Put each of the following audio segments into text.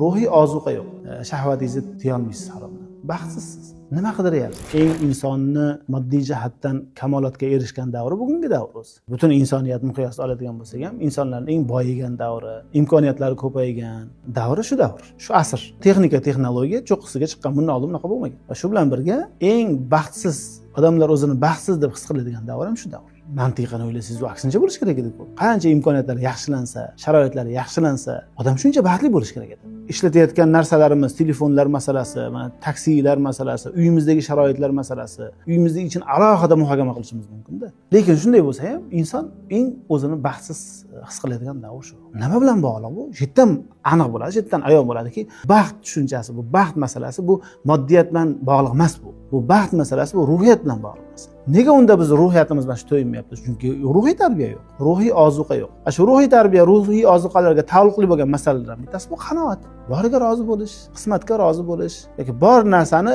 Ruhiy ozuqa yo'q. Shahvatingizni tiyolmaysiz haromdan. Baxtsizsiz. Nima qidiryapsiz? Eng insonni moddiy jihatdan kamolotga erishgan davri bugungi davr o'zi. Butun insoniyat miqyosida oladigan bo'lsak ham, insonlarning eng boyigan davri, imkoniyatlari ko'paygan davri shu davr, shu asr. Texnika, texnologiya cho'qqisiga chiqqan, bundan oldin bunaqa bo'lmagan. Va shu bilan birga eng baxtsiz odamlar o'zini baxtsiz deb his qiladigan davr ham shu davr. Mantiqan o'ylasangiz, u aksincha bo'lishi kerak edi. Qancha imkoniyatlar yaxshilansa, sharoitlar yaxshilansa, odam shuncha baxtli bo'lishi kerak edi. Ishlatayotgan narsalarimiz, telefonlar masalasi, mana taksilar masalasi, uyimizdagi sharoitlar masalasi, uyimizni ichini alohida muhokama qilishimiz mumkinda. Lekin shunday bo'lsa ham, inson eng o'zini baxtsiz his qiladigan davr shu. Nima bilan bog'liq bu? Shu yerdan aniq bo'ladi, shu yerdan ayon bo'ladiki, baxt tushunchasi, bu baxt masalasi, bu moddiyat bilan bog'liq emas bu. Bu baxt masalasi, bu ruhiyat bilan bog'liq masala. Nega unda biz ruhiyatimiz mana shu to'yinmayapti? Chunki ruhiy tarbiya yo'q, ruhiy ozuqa yo'q. Shu ruhiy tarbiya, ruhiy ozuqalarga taalluqli bo'lgan masalalardan bittasi bu qanoat. Boriga rozi bo'lish, qismatga rozi bo'lish yoki bor narsani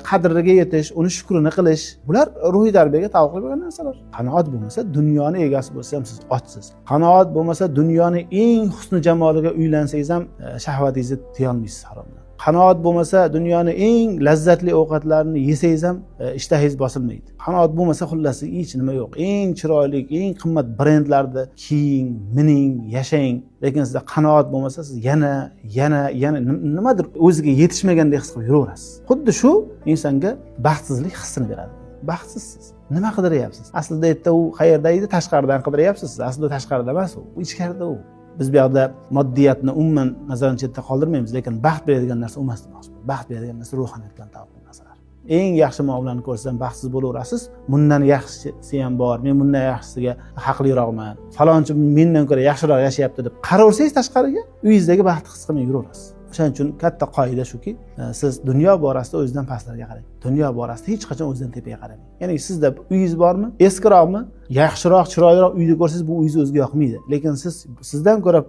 qadriga yetish, uni shukrini qilish. Bular ruhiy tarbiyaga taalluqli bo'lgan narsalar. Qanoat bo'lmasa, dunyoni egasi bo'lsa ham siz ochsiz. Qanoat bo'lmasa, dunyoni eng husni jamoliga uylansangiz ham shahvatingizni tiyolmaysiz haromdan. Qanoat bo'lmasa, dunyoni eng lazzatli ovqatlarini yesangiz ham ishtahangiz bosilmaydi. Qanoat bo'lmasa, xullasi hech nima yo'q. Eng chiroyli, eng qimmat brendlarni kiying, mining, yashang, lekin sizda qanoat bo'lmasa, siz yana, yana, yana nimadir o'ziga yetishmagandek his qilib yuraverasiz. Xuddi shu insonga baxtsizlik hissini beradi. Baxtsizsiz. Nima qidiryapsiz? Aslida erta u qayerda edi? Tashqaridan qidiryapsiz. Aslida tashqarida emas u, ichkarida u. Biz bu yoqda moddiyatni umuman nazardan chetda qoldirmaymiz, lekin baxt beradigan narsa u emas demoqchiman. Baxt beradigan narsa ruhoniyat bilan taalluqli narsalar. Eng yaxshi muomalani ko'rsam, baxtsiz bo'laverasiz. Bundan yaxshisi ham bor, men bundan yaxshisiga haqliroqman, falonchi mendan ko'ra yaxshiroq yashayapti deb qaraversangiz tashqariga, uyingizdagi baxtni his qilmay yuraverasiz. O'shaning uchun katta qoida shuki, siz dunyo borasida o'zidan pastlarga qarang, dunyo borasida hech qachon o'zidan tepaga qaramang. Ya'ni sizda uyingiz bormi, eskiroqmi, yaxshiroq, chiroyliroq uyni ko'rsangiz, bu uyingiz o'ziga yoqmaydi. Lekin siz sizdan ko'ra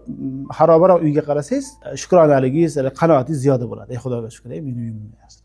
xarobaroq uyga qarasangiz, shukronaligingiz, qanoatingiz ziyoda bo'ladi. Ey, Xudoga shukur, ey, meni uyim yaxshi.